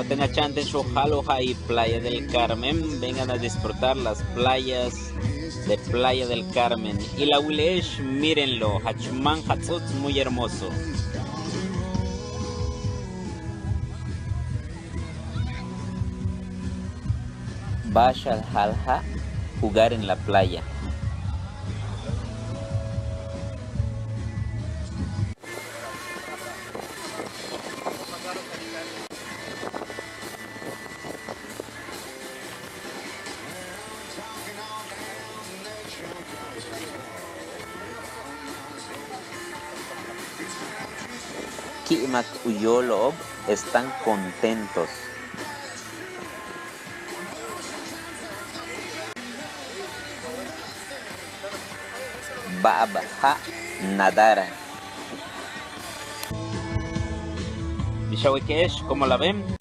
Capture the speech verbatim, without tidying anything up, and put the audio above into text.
Wa táan a cha'an ten xan u jáal u ja'ayi' Playa del Carmen, vengan a disfrutar las playas de Playa del Carmen. Y la wile'ex, mírenlo, jach máan jats'uts, muy hermoso. Ba'axal jaal ja', jugar en la playa. Ki'imak u yóolo'ob, están contentos. Ba'ab ja', nadar. Bix a weke'ex, ¿cómo la ven?